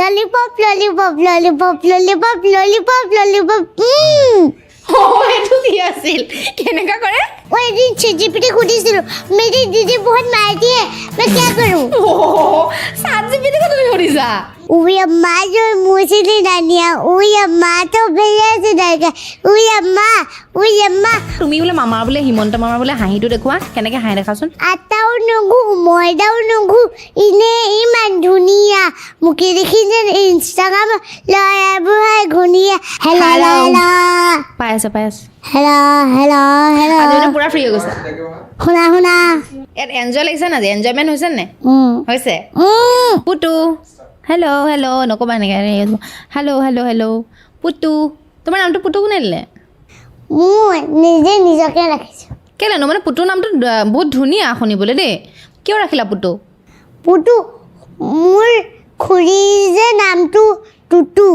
Lollipop, lollipop, lollipop, lollipop, lollipop, lollipop. অঁ, এইটো কি আছিল? কেনেকুৱা কৰে? মই এদিন ChatGPT সুধিছিলোঁ, मेरी दीदी बहुत मारती है, मैं क्या करूँ? চাট জিপিটিকো তুমি সুধিছা? उई अम्मा, जो मुझे नानिया, उई अम्मा तो भैया से डर गया, उई अम्मा, उई अम्मा। তুমি বোলে মামাৰ বোলে হিমন্ত মামাৰ বোলে হাঁহিটো দেখুওৱা। কেনেকৈ হাঁহি দেখাচোন। আটাও নুঘু, ময়দাও নুঘু, এনে ইমান ধুনীয়া, মোকে দেখি যেন ইনষ্টাগ্ৰাম ল'ৰাবোৰ ঘূণীয়া। Hello, hello. পাই আছে, পাই আছে। Hello', hello', hello'. আজি মানে পূৰা ফ্ৰী হৈ গৈছে। শুনা, শুনা। ইয়াত এনজয় লাগিছে নাই? আজি এনজয়মেণ্ট হৈছে নাই? হৈছে। পুতু, হেল্ল', হেল্ল' নক'বা এনেকৈ। হেল্ল', হেল্ল', হেল্ল' পুতু, তোমাৰ নামটো পুতু কোনে দিলে? মই নিজে নিজকে ৰাখিছোঁ। কেলেনো? মানে পুতুৰ নামটো বহুত ধুনীয়া শুনিবলৈ দেই। কিয় ৰাখিলা পুতু? পুতু, মোৰ খুৰীৰ যে নামটো টুটু,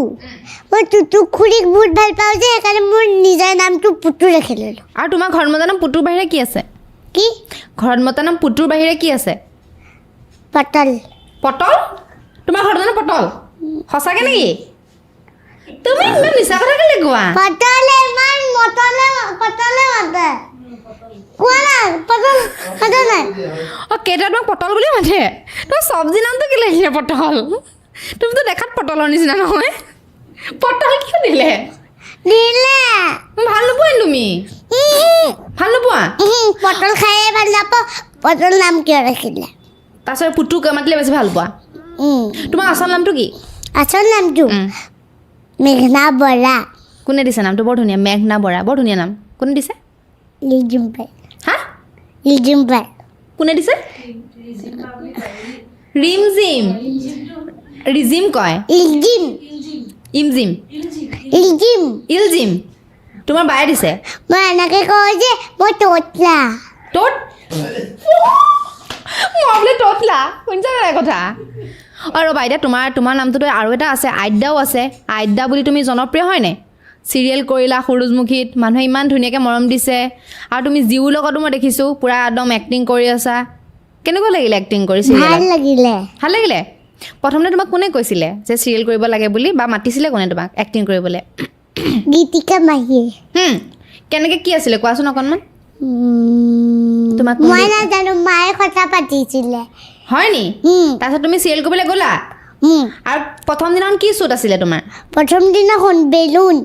মই টুটু খুৰীক বহুত ভাল পাওঁ যে, সেইকাৰণে মোৰ নিজৰ নামটো পুতু ৰাখি ল'লোঁ। আৰু তোমাৰ ঘৰত মতা নাম পুতুৰ বাহিৰে কি আছে? কি? ঘৰত মতা নাম পুতুৰ বাহিৰে কি আছে? পটল। পটল? তোমাৰ ঘৰত জানো পটল সঁচাকে নেকি? তুমি ইমান মিছা কথা কেলে কোৱা? পটলে ইমান মটলে পটলে মাতে। কোৱা না, পটল পটল নাই। অঁ, কেইটা তোমাক পটল বুলি মাতে? তোমাৰ চব্জি নামটো কেলে দিলে পটল? তুমিতো দেখাত পটলৰ নিচিনা নহয়। পটল কিয় দিলে? দিলে। ভাল নোপোৱা নি তুমি? ভাল নোপোৱা? পটল খায়ে ভাল নাপাওঁ, পটল নাম কিয় ৰাখিলে? তাৰপিছত পুতুক মাতিলে বেছি ভাল পোৱা? তোমাৰ আচল নামটো কি? আচল নামটো মেঘনা বৰা। কোনে দিছে নামটো? বৰ ধুনীয়া, মেঘনা বৰা, বৰ ধুনীয়া নাম। কোনে দিছে? লিজুম্পাই। হা? লিজুম্পাই। কোনে দিছে? ৰিম জিম, ৰিজিম কয়। ইলজিম। ইমজিম? ইলজিম। ইলজিম, তোমাৰ বায়ে দিছে? মই এনেকৈ কওঁ যে মই ততলা। তত, মই বোলে ততলা, শুনিছা নাই কথা? অঁ, ৰ'বা, এতিয়া তোমাৰ নামটোতো আৰু এটা আছে, আদ্যাও আছে। আদ্যা বুলি তুমি জনপ্ৰিয় হয়নে? চিৰিয়েল কৰিলা সূৰুযমুখীত, মানুহে ইমান ধুনীয়াকৈ মৰম দিছে। আৰু তুমি জিউৰ লগতো মই দেখিছোঁ পূৰা একদম এক্টিং কৰি আছা। কেনেকুৱা লাগিলে এক্টিং কৰি ভাল চিৰিয়েলত? লাগিলে। ভাল লাগিলে। প্ৰথমতে তোমাক কোনে কৈছিলে যে চিৰিয়েল কৰিব লাগে বুলি, বা মাতিছিলে কোনে তোমাক এক্টিং কৰিবলৈ? গীতিকা মাহীয়ে। কেনেকৈ কি আছিলে কোৱাচোন অকণমান। তোমাক মই নাজানো, মায়ে কথা পাতিছিলে। হয় নি? তাৰপিছত তুমি চিৰিয়েল কৰিবলৈ গ'লা? আৰু প্ৰথম দিনাখন কি শ্বুট আছিলে তোমাৰ? প্ৰথম দিনাখন বেলুন।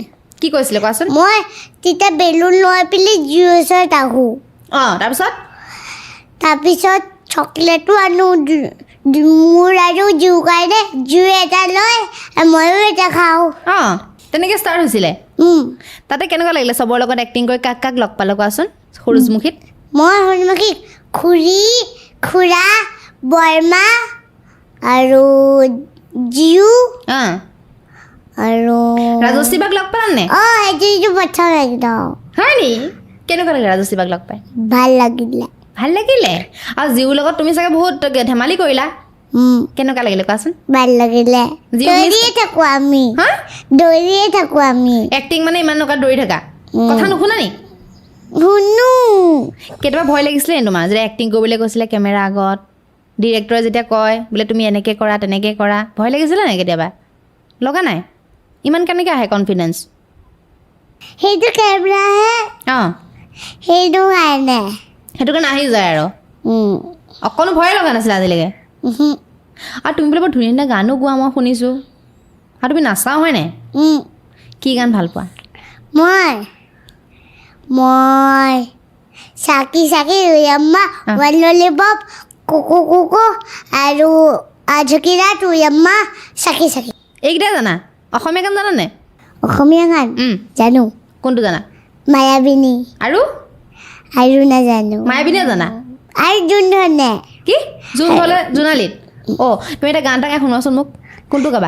কি কৈছিলে কোৱাচোন। মই তেতিয়া বেলুন লৈ পেলাই জিউৰ ওচৰত আহোঁ। অঁ, তাৰপিছত? তাৰপিছত চকলেটো আনো মোৰ আৰু জিউৰ কাৰণে। জিউ এটা লয় আৰু ময়ো এটা খাওঁ। অঁ, তেনেকৈ ষ্টাৰ্ট হৈছিলে। তাতে কেনেকুৱা লাগিলে চবৰ লগত এক্টিং কৰি? কাক কাক লগ পালে কোৱাচোন সূৰুযমুখীত? মই সূৰুযমুখী খুৰী, খুৰা, বৰমা আৰু জিউ আৰু ৰাজশ্ৰী বাক লগ পালা নে? অঁ, সেইটো প্ৰথম একদম। হয় নি? কেনেকুৱা লাগিলে ৰাজশ্ৰী বাক লগ পাই? ভাল লাগিলে। ভাল লাগিলে। আৰু জিউৰ লগত তুমি চাগে বহুত ধেমালি কৰিলা? কেনেকুৱা লাগিলে কোৱাচোন। ভাল লাগিলে। জিউ miss- দৌৰিয়ে থাকোঁ আমি। হা? দৌৰিয়ে থাকোঁ আমি। এক্টিং মানে ইমান নকা দৌৰি থাকা? কথা নুশুনা নি? শুনো। কেতিয়াবা ভয় লাগিছিলে নি তোমাৰ, যেতিয়া এক্টিং কৰিবলৈ কৈছিলে কেমেৰা আগত, ডিৰেক্টৰে যেতিয়া কয় বোলে তুমি এনেকৈ কৰা, তেনেকৈ কৰা, ভয় লাগিছিলে নাই কেতিয়াবা? লগা নাই? ইমান কেনেকৈ আহে কনফিডেঞ্চ? সেইটো কেমেৰাহে। সেইটো কাৰণে। সেইটো কাৰণে আহি যায় আৰু। অকণো ভয়ে লগা নাছিলে আজিলৈকে? আৰু তুমি বোলে বৰ ধুনীয়া ধুনীয়া গানো গোৱা, মই শুনিছোঁ, আৰু তুমি নাচাও, হয় নাই? কি গান ভাল পোৱা? মই চাকি চাকি উয়ম্মা, ওৱান ললিপপ, কুকু কুকু আৰু আজকিৰা তুয়ম্মা, চাকি চাকি। এইকেইটাই জানা? অসমীয়া গান জানানে? অসমীয়া গান জানো। কোনটো জানা? মায়াবিনী। আৰু? আৰু নাজানো। মায়াবিনীয়ে জানা? আৰু যোন ধৰণে। কি জোন ধলে জোনালীত? অঁ, তুমি এটা গান এটা গাই শুনোৱাচোন মোক। কোনটো গাবা?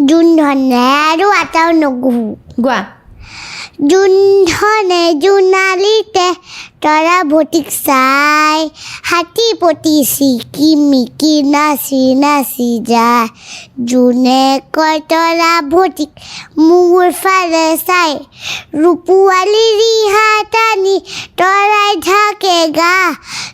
যোন ধৰণে আৰু আটাও নগো। গোৱা। যোন ধনে জোনালীতে তৰাভটিক চাই, হাতী পতি চিকি মিকি নাচি নাচি যায়। জোনে কয় তৰাভটিক মোৰ ফালে চাই, ৰূপোৱালী ৰিহা টানি তৰাই ঢাকে গা।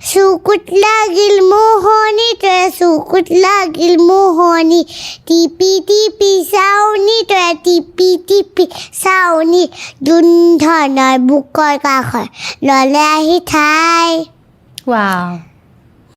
চকুত লাগিল মোহনি তই, চকুত লাগিল মোহনি, টিপি টিপি চাউনি তই, টিপি টিপি চাউনি। জোনধনৰ বুকৰ কাষৰ ল'লে আহি ঠাই। ৱাও।